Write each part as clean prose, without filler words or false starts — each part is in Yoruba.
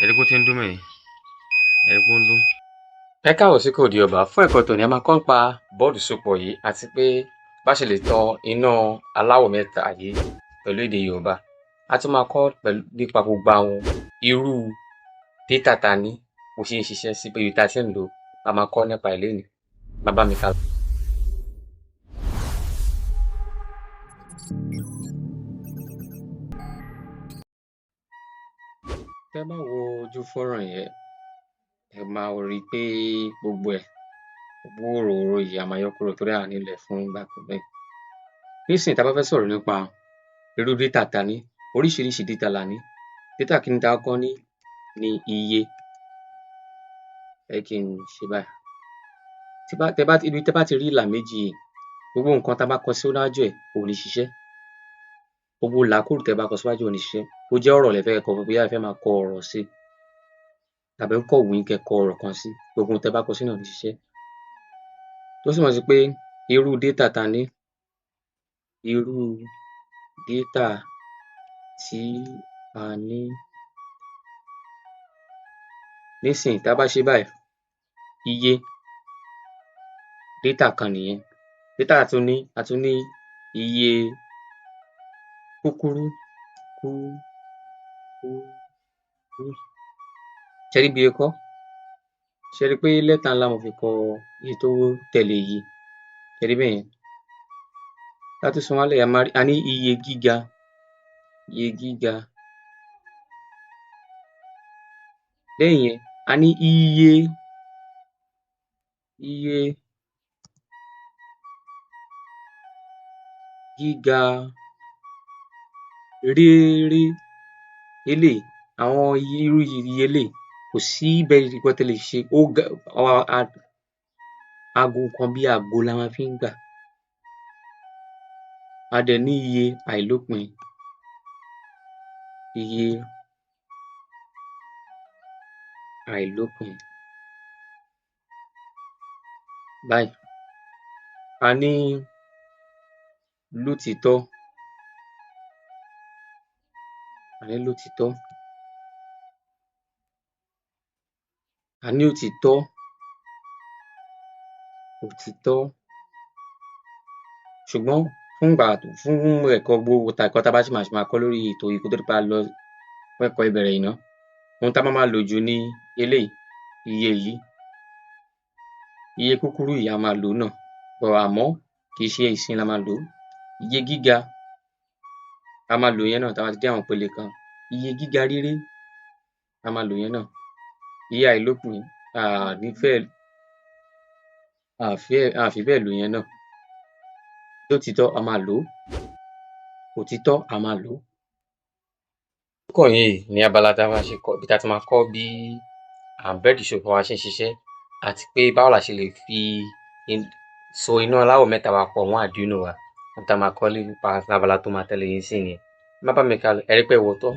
Ẹ rí pé ó ti ń dún bẹ́yẹn. Ẹ rí pé ó ń dún. Ẹ káàbọ̀ sí Kóòdì Ọba. Fún ẹ̀kọ́ tòní, a máa kọ́ nípa bọ́ọ̀dù ìsopọ̀ yìí àti pé bá ṣe lè tan iná aláwọ̀ mẹ́ta yìí pẹ̀lú èdè Yorùbá. A tún máa kọ́ pẹ̀lú nípa gbogbo àwọn irú data tá a ní, bó ṣe ń ṣiṣẹ́ sí, ibi tá a ti ń lò ó, la máa kọ́ nípa ẹ̀ lénìí. Máa bá mi kálọ. Tẹ́ bá wo ojú fọ́nrán yẹn, ẹ máa rí i pé gbogbo ẹ̀, gbogbo wòròwòro yìí a máa yọ́ kúrò torí a nílò ẹ̀ fún ìgbà pípẹ́. Nísìnyí, tá a bá fẹ́ sọ̀rọ̀ nípa irú data tá a ní, oríṣiríṣi data la ní. Data kìíní tá a kọ́kọ́ ní ni iye. Ẹ jẹ́ kí n ṣe báyìí. Tí bá tẹ bá ibi tẹ́ bá ti rí ìlà méjì yìí, gbogbo nǹkan tá a bá kọ síwájú ẹ̀ kò ní ṣiṣẹ́. Gbogbo ìlàkúrù tẹ́ bá kọ síwájú ẹ̀ ò ní ṣiṣẹ́. Bó jẹ́ ọ̀rọ̀ lẹ fẹ́ kọ, bóyá ẹ fẹ́ máa kọ ọ̀rọ̀ sí tàbí ó kàn wù yín kẹ́ kọ ọ̀rọ̀ kan sí, gbogbo ohun tẹ́ bá kọ sínú ẹ̀ ò ní ṣiṣẹ́. Tó túmọ̀ sí pé irú data tá a ní, irú data tí a ní nísìnyí, tá a bá ṣe báyìí, iye data kan nìyẹn. Data tá tún ní, a tún ní iye kúkúrú, kú kú rú. Ṣé ẹ rí bí mo ṣe kọ́? Ṣé ẹ rí pé lẹ́tà ńlá mo fi kọ èyí tó tẹ̀lé yìí? Ṣé ẹ rí bẹ́yẹn? Tá tún sún wálẹ̀, a máa rí, a ní iye gíga, iye gíga. Lẹ́yìn yẹn, a ní iye iye gíga réré. Eléyìí, àwọn irú iye eléyìí, kò sí bẹ́ẹ̀ nǹkan tẹ́ lè ṣe, ó ga, aago kan bí aago la máa fi ń gbà. A dẹ̀ ní iye àìlópin, iye àìlópin. Báyìí, a ní lótìítọ́, a ní lótìítọ́, a ní òtítọ́, òtítọ́. Ṣùgbọ́n fún ìgbà, fún ẹ̀kọ́ gbogbo ẹ̀kọ́ tá a bá ṣì máa kọ́ lórí ètò yìí kó tó di pé a lọ fún ẹ̀kọ́ ìbẹ̀rẹ̀ yìí ná, ohun tá a máa máa lò jù ni eléyìí, iye yìí. Iye kúkúrú yìí, a máa lò ó náà, but àmọ́ kì í ṣe ìsinyìí la máa lò ó. Iye gíga, a máa lò ìyẹn náà tá a bá ti dé àwọn ìpele kan. Iye gíga réré, a máa lò ìyẹn náà. Iye àìlópin, a à ní fẹ́, a à fi bẹ́ẹ̀ lò ìyẹn náà. Lótìítọ́, a máa lò ó. Òtítọ́, a máa lò ó. Tó kàn yìí ní abala tá a máa ṣe kọ́, ibi tá a ti máa kọ́ bí búrẹ́dì ìsopọ̀ wa ṣe ń ṣiṣẹ́ àti pé báwo la ṣe lè fi so iná aláwọ̀ mẹ́ta wa pọ̀ mọ́ Arduino wa. Ohun tá a máa kọ́ nípa abala tó máa tẹ̀lé yín sí nìyẹn. Má bá mi kálọ, ẹ rí pé ẹ wò ó tán,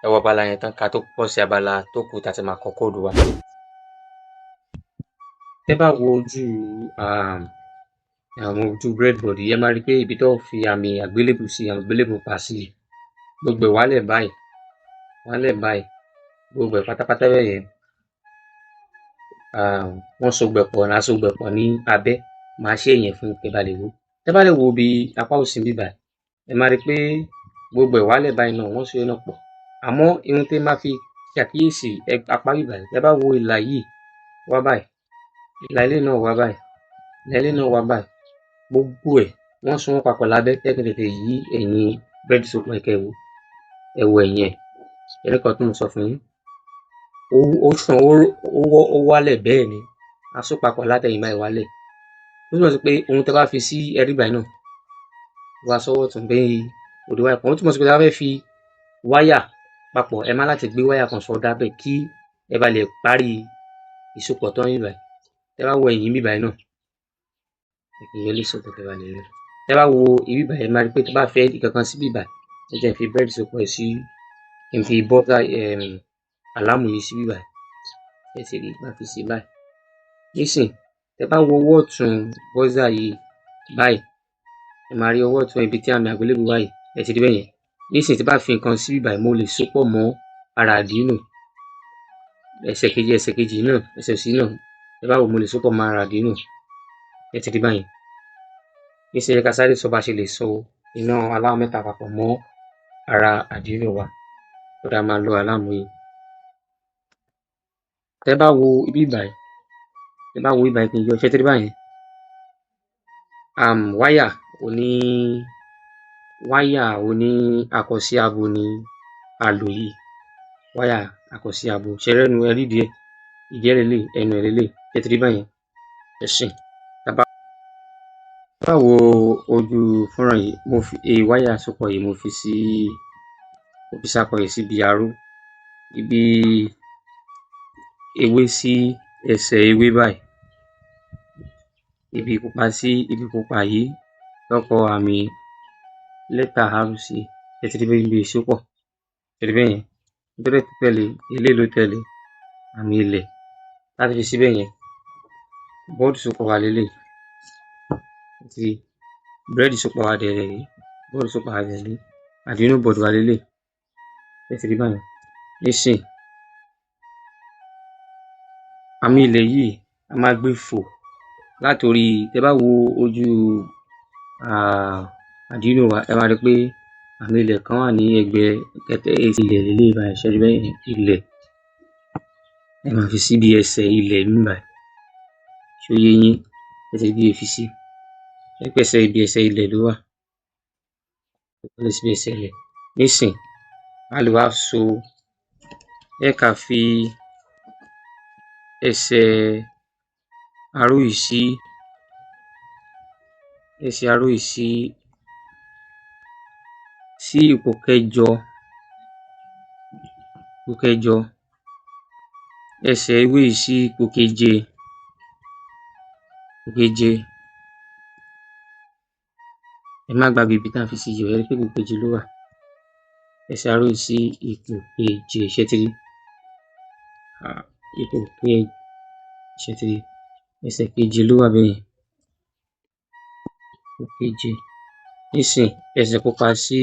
ẹ wo abala yẹn tán ká tó bọ́ sí abala tó kù tá a ti máa kọ kóòdù wa. Tẹ́ bá wo ojú um àwọn ojú breadboard yìí, ẹ máa rí pé ibi tó fi àmì àgbélébùú sí, àmì àgbélébùú pa sí, gbogbo ẹ̀ wálẹ̀ báyìí, wálẹ̀ báyìí, gbogbo ẹ̀ pátápátá bẹ́yẹn. Wọ́n so gbogbo ẹ̀ pọ̀, a so gbogbo ẹ̀ pọ̀ ní abẹ́. Màá ṣe ìyẹn fún yín kẹ́ bá lè wò ó. Tẹ́ bá lè wo ibi apá òsì níbí báyìí, ẹ máa rí pé gbogbo ẹ̀ wálẹ̀ báyìí náà, wọ́n so náà pọ̀. Àmọ́ ohun tẹ́ máa fi ṣàkíyèsí apá bíbáyìí, tẹ́ bá wo ìlà yìí wá báyìí, ìlà eléyìí náà wá báyìí, ìlà eléyìí náà wá báyìí, gbogbo ẹ̀ wọ́n so wọ́n papọ̀ lábẹ́. Jẹ́ kí n tètè yí ẹ̀yìn búrẹ́dì ìsopọ̀ yìí kẹ́ ẹ wò ó. Ẹ wo ẹ̀yìn ẹ̀. Ṣé ẹ rí nǹkan tí mò ń sọ fún yín? Ó ṣàn, ó wálẹ̀ bẹ́ẹ̀ ni. A so papọ̀ látẹ̀yìn báyìí wálẹ̀. Ó túmọ̀ sí pé ohun tẹ́ bá fi sí, ẹ rí báyìí náà, wá sọ́wọ́ ọ̀tún bí òdi wáyà kan. Ó túmọ̀ sí pé tẹ́ bá fẹ́ fi wáyà papọ̀, ẹ má láti gbé wáyà kan sọdá bẹ́ẹ̀ kí ẹ bá lè parí ìsopọ̀ tán níbí báyìí. Tẹ́ bá wo ẹ̀yìn níbí báyìí náà, ìyẹn lè sopọ̀ kẹ́ bá lè rí. Tẹ́ bá wo ibi báyìí, ẹ máa rí pé tẹ́ bá fẹ́ nǹkan kan síbí báyìí, ẹ jẹ́ n fi búrẹ́dì ìsopọ̀ yìí sí, kí n fi bọ́tà àlámù yìí síbí báyìí. Ẹ ti rí, màá fi sí báyìí. Nísìnyí, tẹ́ bá wo ọwọ́ ọ̀tún bọ́sà yìí báyìí, ẹ máa rí ọwọ́ ọ̀tún ibi tí àmì àgbélébùú wà yìí. Ẹ ti rí bẹ́yẹn. Nísìnyí, tí bá fi nǹkan síbí báyìí, mo lè so pọ̀ mọ́ ara Arduino. Ẹsẹ̀ kejì, ẹsẹ̀ kejì náà, ẹsẹ̀ òsì náà, ẹ bá wò, mo lè so pọ̀ mọ́ ara Arduino. Ẹ ti rí báyẹn. Nísìnyí, ẹ ká sáré sọ bá ṣe lè so iná aláwọ̀ mẹ́ta papọ̀ mọ́ ara Arduino wa. Ó dáa, máa lo alarm yìí. Tẹ́ bá wo ibi báyìí, tẹ́ bá wo ibi báyìí, kí n yọ. Ṣé ti rí báyẹn? Wáyà oní wáyà oní akọsí abo ni a lò yìí. Wáyà akọsí abo. Ṣé rẹ́nu ẹ rí díẹ̀? Ìdí ẹ̀ leléyìí, ẹnu ẹ̀ leléyìí. Ṣé ti rí báyẹn? Ẹ ṣé. Tá bá wo ojú fọ́nrán yìí, mo fi wáyà àsopọ̀ yìí, mo fi sí, mo fi sákọ yìí síbi aró, ibi ewé sí ẹsẹ̀ ewé báyìí, ibi pupa sí ibi pupa yìí lọ́kọ àmì lẹ́tà R sí. Ẹ ti rí bí ibi ìsopọ̀. Ẹ rí bẹ́yẹn. Nítorí tó tẹ̀lé eléyìí ló tẹ̀lé àmì ilẹ̀ láti fi síbẹ̀ yẹn. Bọ́ọ̀dù sopọ̀ wà leléyìí. Ti búrẹ́dì sopọ̀ wà dẹ̀ rèé. Bọ́ọ̀dù sopọ̀ wà dẹ̀ rèé. Arduino board wà leléyìí. Ẹ ti rí báyẹn. Nísìnyí, àmì ilẹ̀ yìí, a máa gbé fò látòrí. Tẹ́ bá wo ojú Arduino wa, ẹ máa rí pé àmì ilẹ̀ kan wà ní ẹ̀gbẹ́ kẹtẹ ilẹ̀ leléyìí báyìí. Ṣé rí bẹ́yẹn? Ilẹ̀. Ẹ máa fi síbi ẹsẹ̀ ilẹ̀ níbí báyìí. Ṣó yé yín? Ẹ ti rí bí ẹ fi sí. Ẹ rí pé ẹsẹ̀ ibi ẹsẹ̀ ilẹ̀ ló wà. Ó lọ síbi ẹsẹ̀ ilẹ̀. Nísìnyí, a lè wá so ẹ ká fi ẹsẹ̀ aró yìí sí ẹsẹ̀ aró yìí sí ipò kẹjọ, ipò kẹjọ, ẹsẹ̀ ewé yìí sí ipò keje, ipò keje. Ẹ má gbàgbé ibi tá à ń fi sí yìí o. Ẹ rí pé ipò keje ló wà. Ẹsẹ̀ aró yìí sí ipò keje. Ṣé ti rí? Ipò keje. Ṣé ti rí? Ẹsẹ̀ keje ló wà bẹ́yẹn. Ipò keje. Nísìnyí, ẹsẹ̀ pupa sí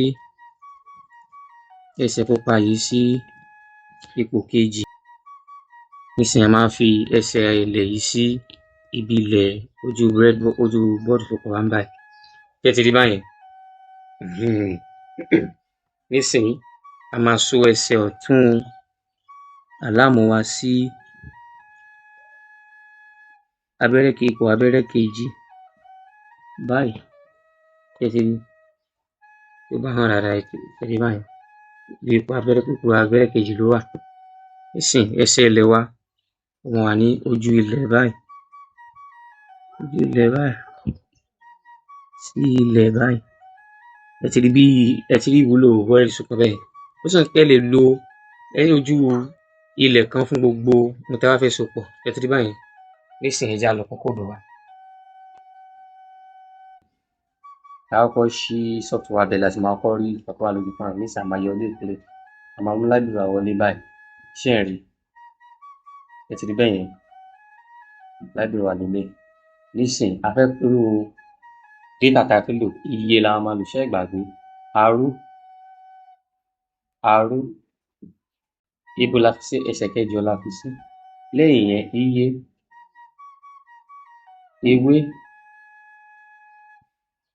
ẹsẹ̀ pupa yìí sí ipò kejì. Nísìnyí, a máa fi ẹsẹ̀ ilẹ̀ yìí sí ibi ilẹ̀ ojú breadboard, ojú bọ́ọ̀dù tó kọ wá ń báyìí. Ṣé ti rí báyẹn? Nísìnyí, a máa so ẹsẹ̀ ọ̀tún alarm wa sí abẹ́rẹ́ ipò abẹ́rẹ́ kejì báyìí. Ṣé ti rí? Tó bá hàn dáadáa, ẹ ti rí báyìí. Ipò abẹ́rẹ́ kejì ló wà. Nísìnyí, ẹsẹ̀ ilẹ̀ wa ó máa wà ní ojú ilẹ̀ báyìí. Ojú ilẹ̀ báyìí. Sí ilẹ̀ báyìí. Ẹ ti rí bí ẹ ti rí ìwúlò wire ìsopọ̀ bẹ́ẹ̀. Ó túmọ̀ sí pé ẹ lè lo ojú ilẹ̀ kan fún gbogbo ohun tí a bá fẹ́ so pọ̀. Ẹ ti rí báyẹn. Nísìnyí, ẹ jẹ́ á lọ kọ code wa. A kọ́kọ́ ṣí software, bẹ̀ láti máa kọ́kọ́ rí nǹkan tó wà lójú fọ́nrán. Nísìnyí, a máa yọ eléyìí kúrò. A máa mú library wa wọlé báyìí. Ṣé ẹ̀ ń rí? Ẹ ti rí bẹ́yẹn. Library wa leléyìí. Nísìnyí, a fẹ́ irú data tá a fẹ́ lò, iye la máa lò. Ṣé ẹ gbàgbé? Aró, aró. Ibo la fi sí? Ẹsẹ̀ kẹjọ la fi sí. Lẹ́yìn yẹn, iye ewé,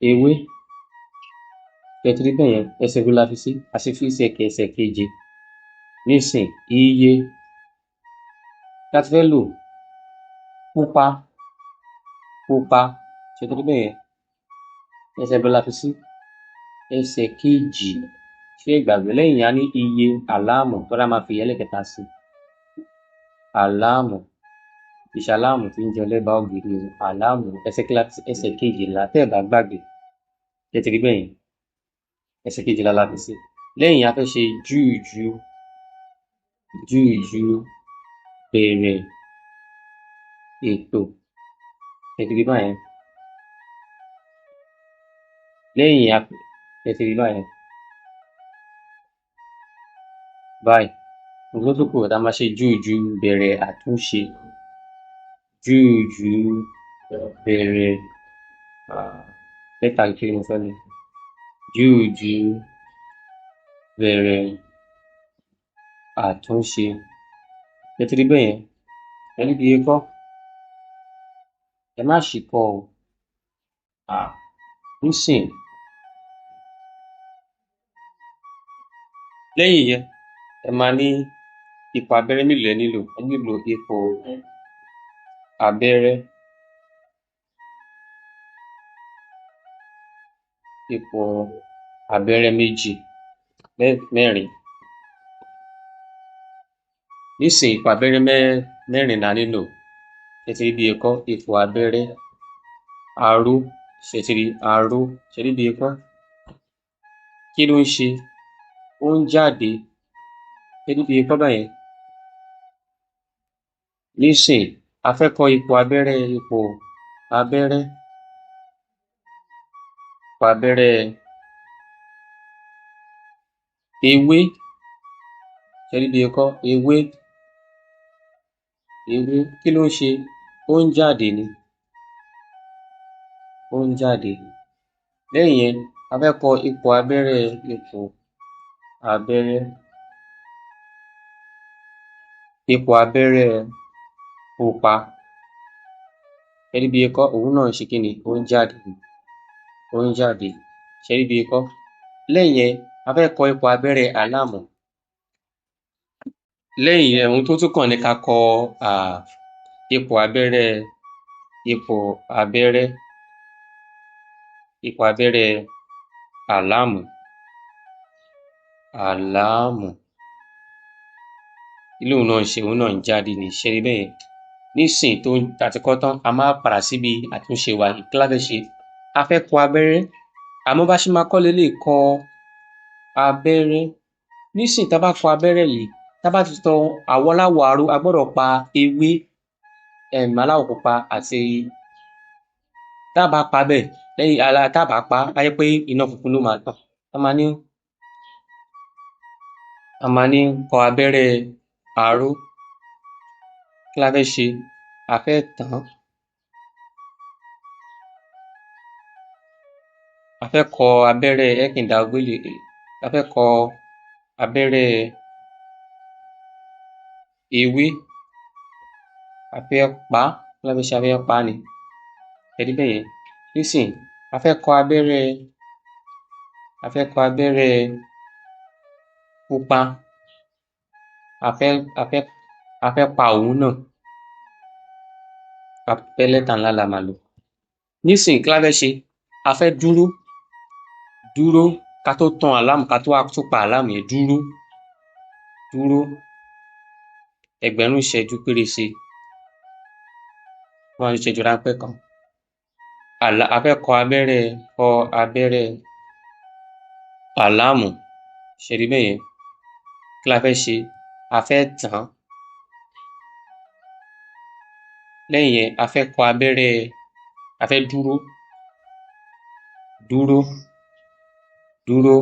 ewé. Ṣé ti rí bẹ́yẹn? Ẹsẹ̀ wo la fi sí? A sì fi sí ẹsẹ̀ keje. Nísìnyí, iye tá a ti fẹ́ lò, pupa, pupa. Ṣé ti rí bẹ́yẹn? Ẹsẹ̀ ibo la fi sí? Ẹsẹ̀ kejì. Ṣé ẹ gbàgbé? Lẹ́yìn yẹn, a ní iye alarm torí a máa fi ẹlẹ́kẹta sí. Alarm. Kì í ṣe aláàmù tí ń jẹun lẹ́bàá ògiri o. Alarm. Ẹsẹ̀ kí la fi sí? Ẹsẹ̀ kejìlá, tẹ́ ẹ̀ bá gbàgbé. Ṣé ti rí bẹ́yẹn? Ẹsẹ̀ kejìlá la fi sí. Lẹ́yìn yẹn, a fẹ́ ṣe júùjú, júùjú bẹ̀rẹ̀ ètò. Ṣé ti rí báyẹn? Lẹ́yìn yẹn, ṣé ti rí báyẹn? Báyìí. Nǹkan tó kù tá a máa ṣe, júùjú bẹ̀rẹ̀ àtúnṣe. Júùjú bẹ̀rẹ̀, lẹ́tà kékeré mo fẹ́ lò. Júùjú bẹ̀rẹ̀ àtúnṣe. Ṣé ti rí bẹ́ẹ̀ yẹn? Ẹ rí bí iye kọ́. Ẹ má ṣì kọ o. Nísìnyí. Lẹ́yìn yẹn, ẹ máa ní ipò abẹ́rẹ́ mélòó lẹ nílò. Ẹ nílò ipò abẹ́rẹ́. Ipò abẹ́rẹ́ méjì, mẹ́rin. Nísìnyí, ipò abẹ́rẹ́ mẹ́rin la nílò. Ṣé ti rí bí ikọ́? Ipò abẹ́rẹ́ aró. Ṣé ti rí aró? Ṣé rí bí ikọ́? Kí ló ń ṣe? Ó ń jáde. Ṣé rí bí ikọ́ báyẹn? Nísìnyí, a fẹ́ kọ ipò abẹ́rẹ́, ipò abẹ́rẹ́, ipò abẹ́rẹ́ ewé. Ṣé rí bí ikọ́? Ewé. Ewé. Kí ló ń ṣe? Ó ń jáde ni. Ó ń jáde. Lẹ́yìn yẹn, a fẹ́ kọ ipò abẹ́rẹ́, ipò abẹ́rẹ́, ipò abẹ́rẹ́ pupa. Ṣé rí bí ikọ́? Òun náà ń ṣe kíni? Ó ń jáde ni. Ó ń jáde. Ṣé rí bí ikọ́? Lẹ́yìn yẹn, a fẹ́ kọ ipò abẹ́rẹ́ àláàmù. Lẹ́yìn yẹn, ohun tó tún kàn ní ká kọ ipò abẹ́rẹ́, ipò abẹ́rẹ́, ipò abẹ́rẹ́ àláàmù. Àláàmù. Kí lóun náà ń ṣe? Òun náà ń jáde ni. Ṣé rí bẹ́ẹ̀ yẹn? Nísìnyí tó ta ti kọ́ tán, a máa padà síbi àtúnṣe wa. Kí la fẹ́ ṣe? A fẹ́ kọ abẹ́rẹ́. Àmọ́ bá ṣe máa kọ́ leléyìí, kọ abẹ́rẹ́. Nísìnyí tá a bá kọ abẹ́rẹ́ yìí, tá a bá ti tọ àwọ̀ aláwọ̀ aró, a gbọ́dọ̀ pa ewé aláwọ̀ pupa àti tá a bá pa bẹ́ẹ̀ lẹ́yìn ala tá a bá pa á jẹ́ pé iná funfun ló máa tàn. A máa ní kọ abẹ́rẹ́ aró. Kí la fẹ́ ṣe? A fẹ́ tàn án. A fẹ́ kọ abẹ́rẹ́, ẹ kí n da gbogbo eléyìí. A fẹ́ kọ abẹ́rẹ́ ewé. A fẹ́ pa á. Kí la fẹ́ ṣe? A fẹ́ pa á ni. Ẹ rí bẹ́ẹ̀ yẹn. Nísìnyí, a fẹ́ kọ abẹ́rẹ́, a fẹ́ kọ abẹ́rẹ́ pupa. A fẹ́ pa òun náà. A fẹ́ lẹ́tà ńlá la máa lò. Nísìnyí, kí la fẹ́ ṣe? A fẹ́ dúró. Dúró ká tó tan àláàmù, ká tó wá tún pa àláàmù yẹn. Dúró. Dúró. 1000 ìṣẹ́jú pérése. Fún ìṣẹ́jú ráńpẹ́ kan. A fẹ́ kọ abẹ́rẹ́, kọ abẹ́rẹ́ àláàmù. Ṣé rí bẹ́ẹ̀ yẹn? Kí la fẹ́ ṣe? A fẹ́ tàn án. Lẹ́yìn yẹn, a fẹ́ kọ abẹ́rẹ́, a fẹ́ dúró. Dúró. Dúró.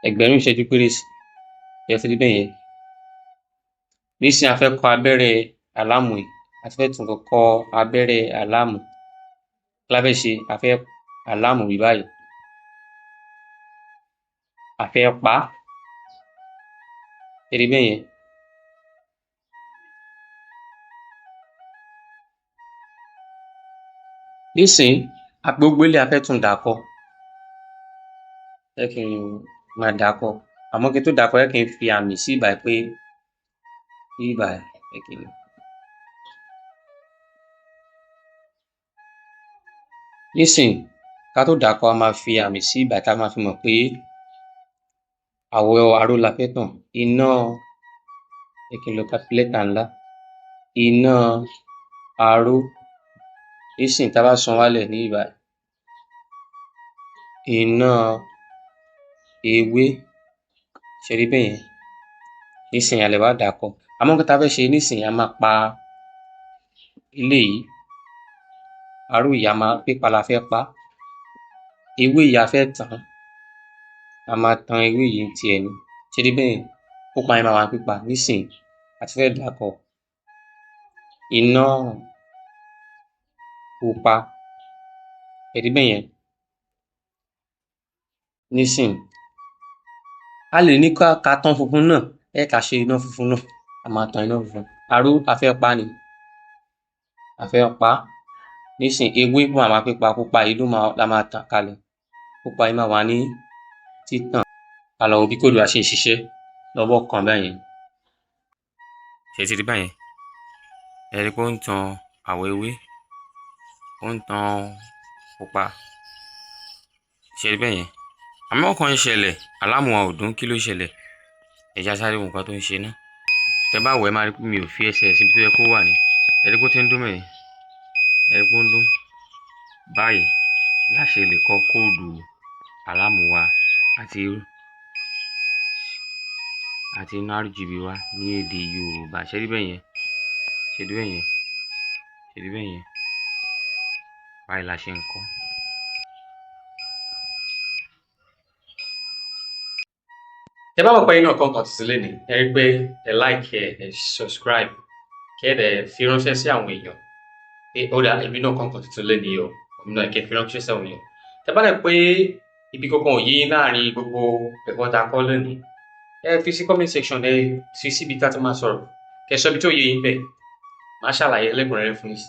1000 ìṣẹ́jú pérése. Ṣé ti rí bẹ́ẹ̀ yẹn? Nísìnyí, a fẹ́ kọ abẹ́rẹ́ àláàmù yìí. A ti fẹ́ tún kọ abẹ́rẹ́ àláàmù. Kí la fẹ́ ṣe? A fẹ́ àláàmù yìí báyìí. A fẹ́ pa á. Ṣé rí bẹ́ẹ̀ yẹn? Nísìnyí, gbogbo eléyìí a fẹ́ tún dà kọ. Ẹ kí n máa dà kọ. Àmọ́ kí n tó dà kọ, ẹ kí n fi àmì sí ìbàyìí pé ìbàyìí ẹ kí n. Nísìnyí, ká tó dà kọ, a máa fi àmì sí ìbàyìí tá a máa fi mọ̀ pé àwọ̀ aró la fẹ́ tàn. Iná, ẹ kí n lo lẹ́tà ńlá. Iná aró. Nísìnyí, tá a bá sun wálẹ̀ ní ìbàyìí. Iná ewé. Ṣé rí bẹ́ẹ̀ yẹn? Nísìnyí, a lè wá dà kọ. Àmọ́ nǹkan tá a fẹ́ ṣe nísìnyí, a máa pa eléyìí. Aró yìí, a máa pípa la fẹ́ pa. Ewé yìí a fẹ́ tàn án. A máa tan ewé yìí ní tiẹ̀ ni. Ṣé rí bẹ́ẹ̀ yẹn? Pupa yẹn máa wà ní pípa. Nísìnyí, a ti fẹ́ dà kọ. Iná pupa. Ẹ rí bẹ́ẹ̀ yẹn? Nísìnyí, a lè ní ká tan funfun náà. Ẹ ká ṣe iná funfun náà, a máa tan iná funfun. Aró a fẹ́ pa ni, a fẹ́ pa á nísìn. Ewé máa máa pípa pupa yìí ló máa la máa tàn kalẹ̀. Pupa yìí máa wà ní títàn. Ká lọ wo bí code wa ṣe ń ṣiṣẹ́ lọ́wọ́ kan báyẹn. Ṣé ti rí báyẹn? Ẹ rí pé ó ń tan àwọ̀ ewé, ó ń tan pupa. Ṣé rí bẹ́yẹn? Àmọ́ ọ̀kan ń ṣẹlẹ̀, alarm wa ò dún. Kí ló ṣẹlẹ̀? Ẹ já sáré wo nǹkan tó ń ṣe ná. Tẹ bá wò, ẹ máa rí pé mi ò fi ẹsẹ̀ síbi tó yẹ kó wà ní. Ẹ rí pé ó ti ń dún bẹ́yẹn. Ẹ rí pé ó ń dún. Báyìí la ṣe lè kọ code alarm wa àti iná RGB wa ní èdè Yorùbá. Ṣé rí bẹ́yẹn? Ṣé rí bẹ́yẹn? Ṣé rí bẹ́yẹn? Báyìí la ṣe ń kọ́. Tẹ bá mọ̀ pé inú ọ̀kan kan tuntun lénìí, ẹ rí pé ẹ like, ẹ subscribe, kí ẹ dẹ̀ fi ránṣẹ́ sí àwọn èèyàn pé ó dà, èmi náà kọ́ nǹkan tuntun lénìí o, èmi náà kẹ́ fi ránṣẹ́ sí àwọn èèyàn. Tẹ bá dẹ̀ pé ibi kankan ò yé yín láàrin gbogbo ẹ̀kọ́ tá a kọ́ lónìí, ẹ fi sí comment section, ẹ fi síbi tá a ti máa sọ̀rọ̀, kẹ́ sọ ibi tí ò yé yín bẹ́ẹ̀, màá ṣàlàyé lẹ́kùnrẹ́rẹ́ fún yín.